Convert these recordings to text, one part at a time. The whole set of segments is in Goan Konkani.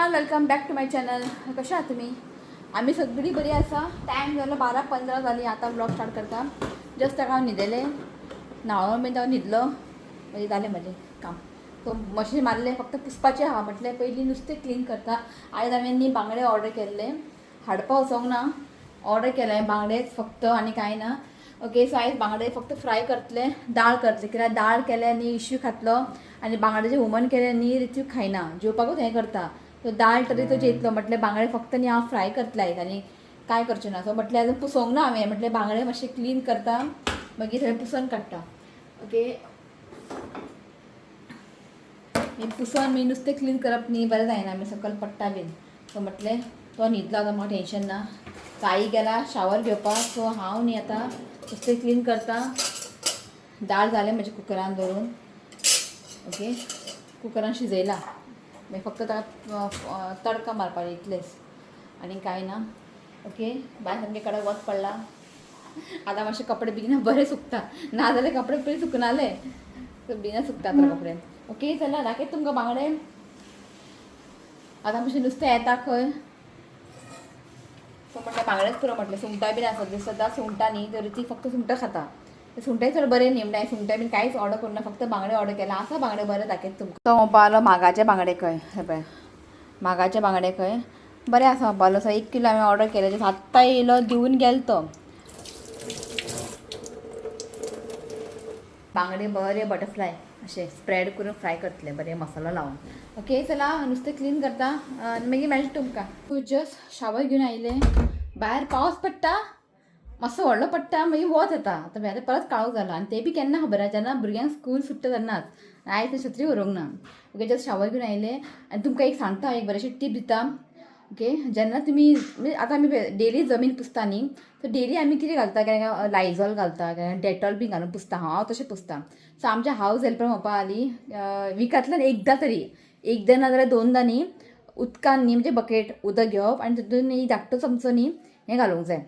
Everyone, welcome back to my channel. कशा आहात तुम्ही? आम्ही सगळी बरी आसा. टायम जालो 12:15 जाली. आतां ब्लॉग स्टार्ट करता. जस्ट ताका हांव न्हिदलें, न्हांवलो बीन, हांव न्हिदलो, मागीर जालें म्हजें काम. सो मशीन मारलें, फक्त पुसपाचें आहा. म्हटलें पयलीं नुस्तें क्लीन करता. आयज हांवें न्ही बांगडे ऑर्डर केल्ले, हाडपा वचोंक ना, ऑर्डर केलें बांगडेच फक्त आनी कांय ना. ओके, सो आयज बांगडे फक्त फ्राय करतले, दाळ करतले, कित्याक दाळ केले न्ही इश्यू खातलो आनी बांगड्याचें हुमण केलें न्ही रित्यूक खायना, जेवपाकूच हें करता. सो दाळ तरी तो जेतलो. म्हटलें बांगडे फक्त न्ही हांव फ्राय करतले आयज आनी कांय करचें ना. सो म्हटलें अजून पुसोंक ना हांवें, म्हटलें बांगडे मातशे क्लीन करता, मागीर थंय पुसोन काडटा. ओके, मी पुसोन मी नुस्तें क्लीन करप न्ही बरें जायना, आमी सकयल पडटा बीन. सो म्हटलें तो न्हिदलो, आतां म्हाका टेंशन ना. सो आई गेला शावर घेवपाक, सो हांव न्ही आतां नुस्तें क्लीन करता. दाळ जालें म्हजें कुकरान दवरून. ओके, कुकरान शिजयला, मागीर फक्त ताका तडका मारपाक इतलेंच आनी कांय ना. ओके, भायर सामकें कडक वत पडला. आतां मातशे कपडे बेगीन बरे सुकता, ना जाल्यार कपडे पयलीं सुकनाले, सो बेगीन सुकता आतां कपडे. ओके, चला दाखयत तुमकां बांगडे. आतां मातशें नुस्तें येता खंय. सो म्हटलें बांगडेच पुरो, म्हटलें सुंगटां बीन आसा. ते सदां सुंगटां न्ही तर ती फक्त सुंगटां खाता, ते सुंगटां चड बरें न्ही म्हणटा. सुंगटां बीन कांयच ऑर्डर करूं ना, फक्त बांगडे ऑर्डर केला. आसा बांगडे बरे, दाखयत तुमकां. तो म्हणपालो मागाचे बांगडे खंय. हे पळय, मागाचे बांगडे खंय बरें आसा म्हणपालो. सो 1 किलो हांवें ऑर्डर केले, आत्तां येयलो दिवन गेलो तो. बांगडे बरे बटरफ्लाय अशे स्प्रेड करून फ्राय करतले, बरे मसालो लावन. ओके, चला नुस्तें क्लीन करता आनी मागीर मेळटा तुमकां. तूं जस्ट शावर घेवन आयलें. भायर पावस पडटा, मातसो व्हडलो पडटा, मागीर वत येता. आतां भायर परत काळोख जाला आनी ते बी केन्ना खबर आसा, जेन्ना भुरग्यांक स्कूल सुट्टा तेन्नाच. आयज ते सत्री व्हरूंक ना. ओके, जस्ट शावर घेवन आयलें आनी तुमकां एक सांगता, एक बरेशी टीप दिता. ओके, जेन्ना तुमी म्हणजे आतां आमी डेली जमीन पुसता न्ही, सो डेली आमी कितें घालता, केन्ना लायझॉल घालता, केन्ना डेटॉल बी घालून पुसता. हांव तशें पुसता. सो आमच्या हावज हेल्पर म्हणपा आली, विकांतल्यान एकदां तरी, एकदां ना जाल्यार दोनदां न्ही उदकान न्ही, म्हणजे बकेट उदक घेवप आनी तितून एक धाकटो चमचो न्ही हें घालूंक जाय,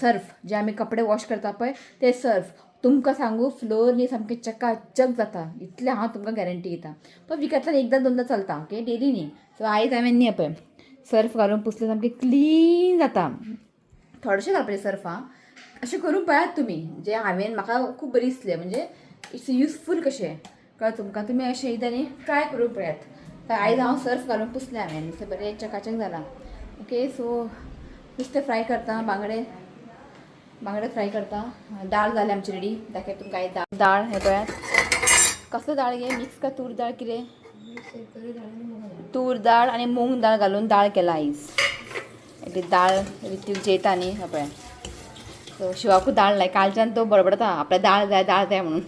सर्फ, जे आमी कपडे वॉश करता पळय ते सर्फ. तुमकां सांगू, फ्लोर न्ही सामकें चकाचक जाता, इतलें हांव तुमकां गॅरंटी दिता. पण विकांतल्यान एकदां दोनदां चलता, ओके, डेली न्ही. सो आयज हांवें न्ही पळय सर्फ घालून पुसलें, सामकें क्लीन जाता. थोडेशें घालपाचें सर्फ. आं, अशें करून पळयात तुमी, जे हांवें म्हाका खूब बरी दिसलें, म्हणजे it's useful कशें कळ्ळें तुमकां. तुमी अशें एकदां न्ही ट्राय करून पळयात. आयज हांव सर्फ घालून पुसलें हांवें, नुस्तें बरें चकाचक जालां. ओके, सो नुस्तें फ्राय करता, बांगडे बांगडे फ्राय करता. दाळ जाली आमची रेडी. दाखय तुमकां आयज दाळ. दाळ हें पळयात, कसलो दाळ गे, मिक्स का तूर दाळ कितें? तूर दाळ आनी मूंग दाळ घालून दाळ केला आयज. ती दाळ रित्यूक जेयता न्ही, हें पळय. सो शिवाकूय दाळ लाय, कालच्यान तो बडबडता आपल्या दाळ जाय दाळ जाय म्हणून.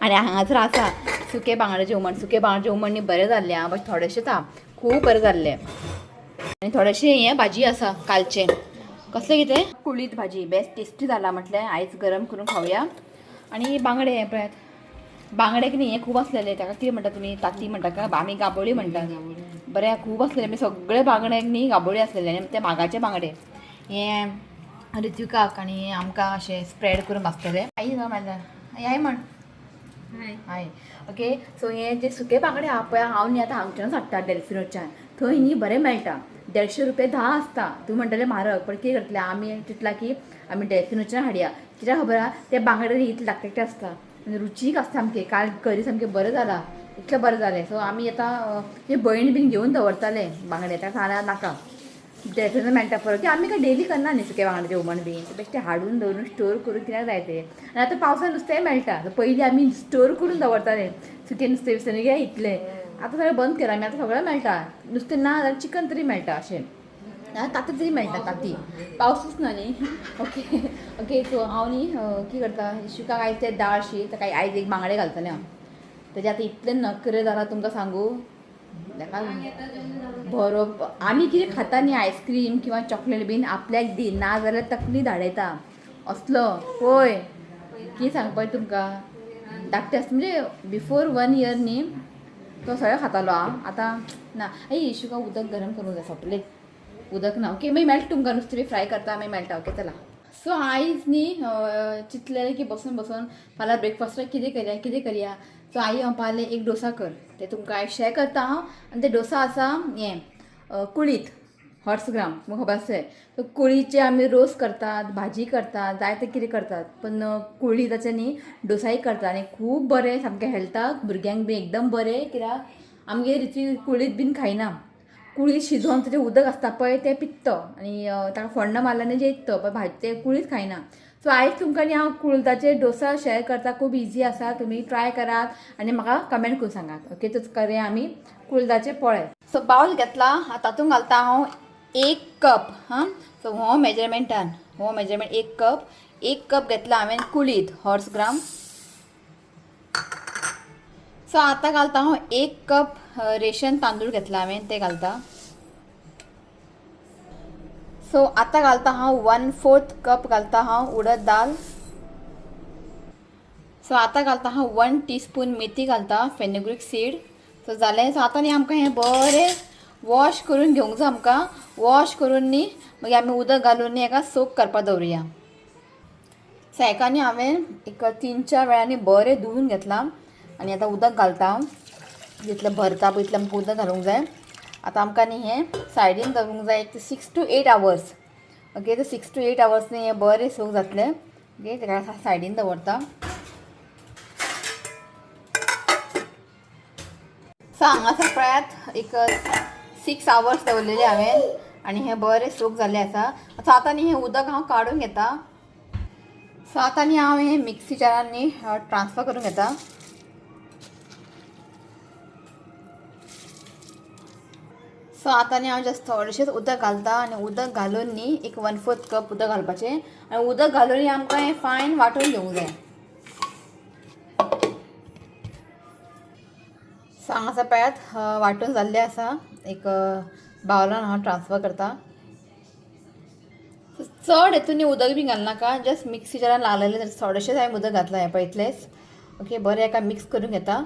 आनी हांगासर आसा सुके बांगड्याचें हुमण. सुके बांगड्याचें हुमण न्ही बरें जाल्लें आं, बट थोडेशेंच आहा, खूब बरें जाल्लें. आनी थोडेशें हें भाजी आसा कालचें, कसलें कितें कुळीत भाजी, बेस्ट टेस्टी जाला. म्हटलें आयज गरम करून खावया. आनी बांगडे हें पळयात, बांगडे न्ही हे खूब आसलेले. ताका कितें म्हणटा तुमी, ताती म्हणटा का? आमी गाबोळी म्हणटा. बरें खूब आसलेले, आमी सगळे बांगडे न्ही गाबोळी आसलेले. आनी ते मागाचे बांगडे हे ऋत्विकाक आनी आमकां अशें स्प्रेड करून भाजतले. आई म्हणटा आई म्हण हाय. ओके, सो हे जे सुके बांगडे आहा पळय, हांव न्ही आतां हांगच्यानूच हाडटा, डेल्फिनोच्यान. थंय न्ही बरें मेळटा, 150 रुपया 10 आसता. तूं म्हणटलें म्हारग, पण कितें करतलें, आमी चिंतलां की आमी डेल्फिनोच्यान हाडया. कित्याक खबर आहा, ते बांगडे न्ही इतले धाकटे धाकटे आसता आनी रुचीक आसता सामकें. काल करी सामकें बरें जाला, इतलें बरें जालें. सो आमी आतां ते भयण बीन घेवन दवरताले बांगडे, ताका सांगल्यार नाका, डेल्फिनो मेळटा परत की आमी काय डेली करना न्ही सुके बांगड्याचें हुमण बीन, ते बेश्टें हाडून दवरून स्टोर करून कित्याक जाय ते. आनी आतां पावसान नुस्तेंय मेळटा, पयलीं आमी स्टोर करून दवरताले सुकें नुस्तें बिस्तें घे इतलें. आतां सगळें बंद केलां आमी, आतां सगळें मेळटा नुस्तें, ना जाल्यार चिकन तरी मेळटा, अशें तांती तरी मेळटा, तांती. पावसूच ना न्ही. ओके ओके, सो हांव न्ही कितें करता, शिकाक आयज ते दाळ शी ताका आयज एक बांगडे घालतलें हांव. तेजे आतां इतलें नखरे जाला तुमकां सांगू, ताका बरो आमी कितें खाता न्ही आयस्क्रीम किंवा चॉकलेट बीन आपल्याक दी, ना जाल्यार तकली धाडयता असलो. पळय कितें सांगपाचें तुमकां, धाकटें आसता म्हणजे बिफोर 1 इयर न्ही तो सगळें खातालो. आं, आतां ना. आई इशुका उदक गरम करूंक जाय, सोंपलें उदक ना. ओके, मागीर मेळटा तुमकां, नुस्तें बी फ्राय करता, मागीर मेळटा. ओके, चला. सो आयज न्ही चिंतलेलें की बसून बसून फाल्यां ब्रेकफास्टाक कितें करया कितें करया. सो आई म्हणपाक लागली एक डोसा कर, ते तुमकां आयज शेअर करता हांव. आनी ते डोसा आसा हें कुळीत, हॉर्स ग्राम तुमकां खबर आसतलें. सो कुळीचे आमी रोस करतात, भाजी करतात, जायते कितें करतात, पण कुळीताचे न्ही डोसाय करतात आनी खूब बरें सामकें हेल्थाक, भुरग्यांक बी एकदम बरें. कित्याक आमगे रिती कुळीत बीन खायना. कुळीत शिजोवन तेजें उदक आसता पळय तें पित्तो आनी ताका फोण्णां मारल्यार आनी जेयता तो, पण भाजी तें कुळीत खायना. सो आयज तुमकां न्ही हांव कुळदाचे डोसा शेअर करता. खूब इजी आसा, तुमी ट्राय करात आनी म्हाका कमेंट करून सांगात. ओके, तच करया आमी कुळदाचे पोळे. सो बावल घेतला, तातूंत घालता हांव 1 कप. हां, सो हो मेजरमेंटान, हो मेजरमेंट 1 कप. 1 कप घेतला हांवें कुळीद, हॉर्स ग्राम. सो आतां घालता हांव 1 कप रेशन तांदूळ घेतला हांवें, ते घालता. सो आतां घालता हांव 1/4 कप घालता हांव उडद दाल. सो आतां घालता हांव 1 टीस्पून मेथी घालता, फेनुग्रीक सीड. सो जालें. सो आतां न्ही आमकां हें बरें वॉश करून घेवंक जाय. आमकां वॉश करून न्ही मागीर आमी उदक घालून न्ही हेका सोक करपाक दवरुया. सो हेका न्ही हांवें एक 3-4 वेळांनी बरें धुवून घेतलां आनी आतां उदक घालता हांव. जितलें भरता पळय तितलें आमकां उदक घालूंक जाय. आतां आमकां न्ही हें सायडीन दवरूंक जाय एक 6 to 8 hours. Okay, ते 6 टू 8 आवर्स न्ही हें बरें सोक जातलें. ओके, तेका सायडीन दवरता. सो हांगासर पळयात, एक 6 आवर्स दवरलेले हांवें आनी हें बरें सोक जाल्लें आसा. सो आतां न्ही हें उदक हांव काडून घेता. सो आतां न्ही हांव हें मिक्सी जारान न्ही ट्रान्सफर करून घेता. सो आतां न्ही हांव जस्ट थोडेशेंच उदक घालता आनी उदक घालून न्ही एक 1/4 कप उदक घालपाचें आनी उदक घालून न्ही आमकां हें फायन वांटून घेवंक जाय. सो हांगासर पळयात, वांटून जाल्लें आसा. एक बावलान हांव ट्रान्सफर करता. चड हेतून न्ही उदक बी घालनाका, जस्ट मिक्सी जारान लागलेलें थोडेशेंच हांवें उदक घातलां हें पळय इतलेंच. ओके, बरें हेका मिक्स करून घेता.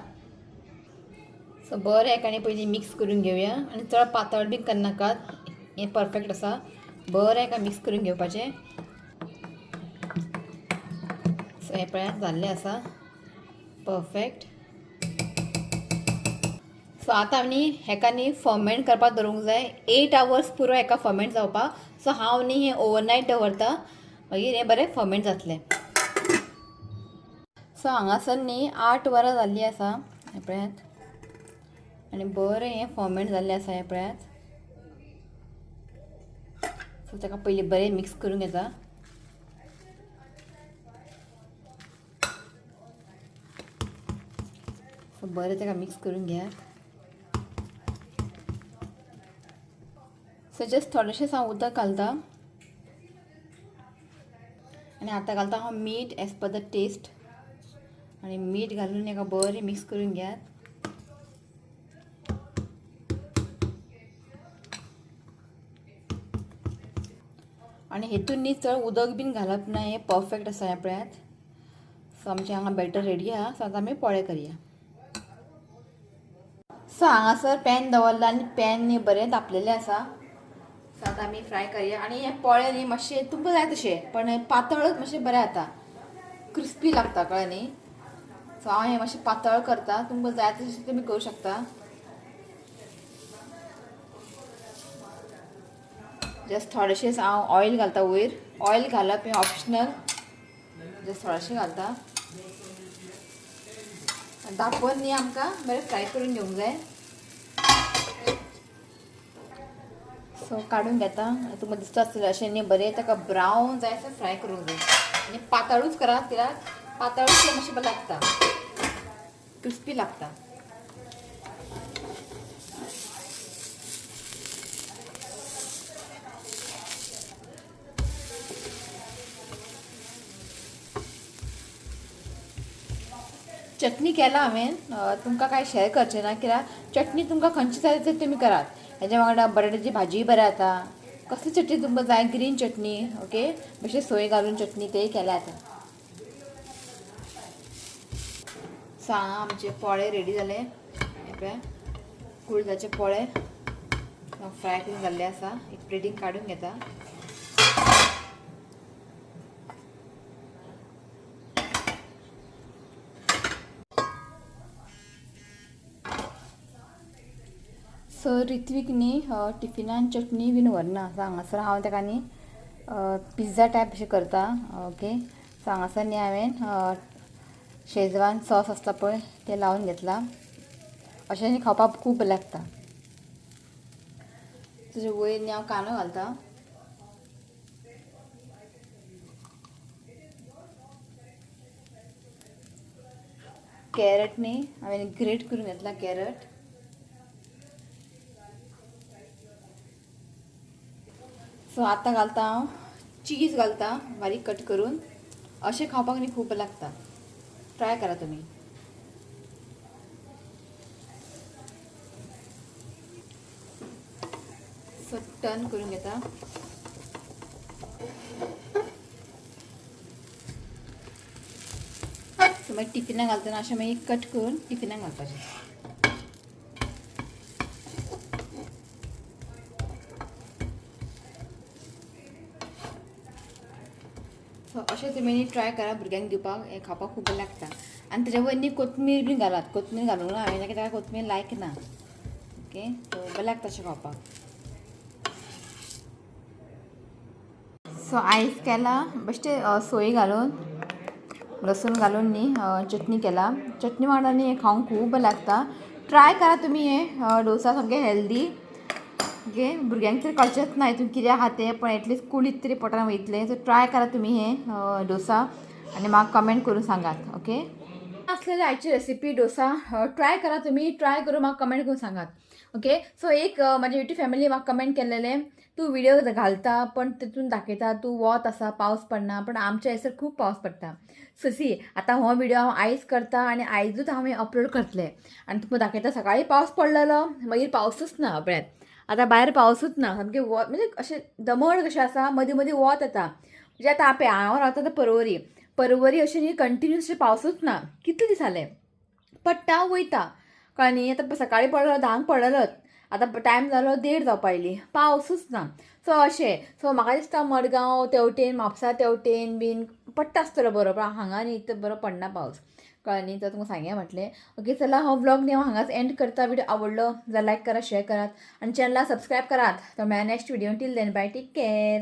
सो बरें हेका न्ही पयलीं मिक्स करून घेवया आनी चड पातळ बी करनाकात, हें परफेक्ट आसा. बरें हेका मिक्स करून घेवपाचें. सो हें पळयात जाल्लें आसा परफेक्ट. सो आतां आमी हेका न्ही फर्मेंट करपाक दवरूंक जाय. 8 आवर्स पुरो हेका फर्मेंट जावपाक. सो हांव न्ही हें ओवरनायट दवरता, मागीर हें बरें फर्मेंट जातलें. सो हांगासर न्ही 8 वरां जाल्लीं आसा हें पळयात आनी बरें हें फर्मेंट जाल्लें आसा हें पळयात. सो ताका पयलीं बरें मिक्स करून घेता. सो बरें ताका मिक्स करून घेयात. सो जस्ट थोडेशेंच हांव उदक घालता आनी आतां घालता हांव मीठ एज पर the test आनी मीठ घालून हेका बरें मिक्स करून घेयात. आनी हेतून न्ही चड उदक बीन घालप ना, हें परफेक्ट आसा हें पळयात. सो आमचें हांगा बॅटर रेडी आहा. सो आतां आमी पोळे करया. सो हांगासर पॅन दवरलां आनी पॅन न्ही बरें तापलेलें आसा. सो आतां आमी फ्राय करया. आनी हे पोळे न्ही मातशें तुमकां जाय तशें, पण पातळच मातशें बरें जाता, क्रिस्पी लागता, कळ्ळें न्ही. सो हांव हें मातशें पातळ करता, तुमकां जाय तशें तुमी करूं शकता. जस्ट थोडेशेंच हांव ऑयल घालता वयर. ऑयल घालप हें ऑप्शनल, जस्ट थोडेशें घालता. दापोवन न्ही आमकां बरें फ्राय करून घेवंक जाय. सो काडून घेता. तुमकां दिसता आसतलें अशें न्ही बरें ताका ब्रावन जाय असो फ्राय करूंक जाय आनी पातळूच करात, कित्याक पातळूच मातशें बरें लागता, क्रिस्पी लागता. चटणी केला हांवें, तुमकां कांय शेअर करचें ना, कित्याक चटणी तुमकां खंयची जाय ते तुमी करात. हेज्या वांगडा बटाट्याची भाजी बरें जाता, कसली चटणी तुमकां जाय, ग्रीन चटणी, ओके, मातशें सोय घालून चटणी तेय केल्या आतां. सो हांगा आमचे पोळे रेडी जाले. हे पळय कुळदाचे पोळे फ्राय करून जाल्ले आसा. एक प्लेटीन काडून घेता. सो रित्वीक न्ही टिफिनान चटणी बीन व्हरना. सो हांगासर हांव ताका न्ही पिझ्झा टायप अशें करता. ओके, सो हांगासर न्ही हांवें शेजवान सॉस आसता पळय तें लावन घेतला. अशें न्ही खावपाक खूब बरें लागता. तुजे वयर न्ही हांव कांदो घालता. कॅरट न्ही हांवें ग्रेट करून घेतला कॅरट. सो आतां घालता हांव चीज घालता बारीक कट करून. अशें खावपाक न्ही खूब लागता. ट्राय करा तुमी. सो टर्न करून घेता. सो मागीर टिफिनाक घालतना अशें मागीर कट करून टिफिनाक घालपाचें. सो अशें तुमी ट्राय करा भुरग्यांक दिवपाक, हें खावपाक खूब बरें लागता. आनी तेज्या वयर न्ही कोथमीर बीन घालात. कोथमीर घालूंक ना हांवें, ताका कोथमीर लायक ना. ओके, सो बरें लागता अशें खावपाक. सो आयज केला बेश्टे सोय घालून लसूण घालून न्ही चटणी केला. चटणी वांगडा न्ही हें खावंक खूब बरें लागता. ट्राय करा तुमी हें डोसा, सामकें हेल्दी. ओके, भुरग्यांक तरी कळचेंच ना हितून कितें आहा तें, पण एटलिस्ट कुडीत तरी पोटान वयतलें. सो ट्राय करा तुमी हें डोसा आनी म्हाका कमेंट करून सांगात. ओके, आसलेली आयची रेसिपी डोसा. ट्राय करा तुमी, ट्राय करून म्हाका कमेंट करून सांगात. ओके, सो एक म्हाज्या युट्यूब फॅमिली म्हाका कमेंट केल्लेलें, तूं व्हिडियो घालता पण तितून दाखयता तूं वत आसा पावस पडना, पण आमच्या हयसर खूब पावस पडटा. सो सी आतां हो व्हिडियो हांव आयज करता आनी आयजूच हांव हें अपलोड करतलें आनी तुमकां दाखयता. सकाळी पावस पडलेलो, मागीर पावसूच ना. पळयात आतां भायर पावसूच ना, सामकें वत म्हणजे अशें दमण कशें आसा, मदीं मदीं वत येता. म्हणजे आतां पळय हांव रावता आतां परवरी, परवरी अशें न्ही कंटिन्यूस अशें पावसूच ना, कितले दीस जाले पडटा वयता. कळ्ळें न्ही? आतां सकाळीं पडलो 10 पडलेलोच, आतां टायम जालो 1:30 जावपा आयली, पावसूच ना. सो अशें, सो म्हाका दिसता मडगांव तेवटेन म्हापसा तेवटेन बीन पडटा आसतलो बरो, पण हांगा न्ही इतलो बरो पडना पावस. कळ्ळें न्ही? तर तुमकां सांगया म्हटलें. ओके, चला हो व्लॉग न्ही हांव हांगाच एंड करता. व्हिडिओ आवडलो जाल्यार लायक करा, शेअर करात आनी चॅनलाक सबस्क्रायब करात. तर मेळया next video. Till then bye, take care.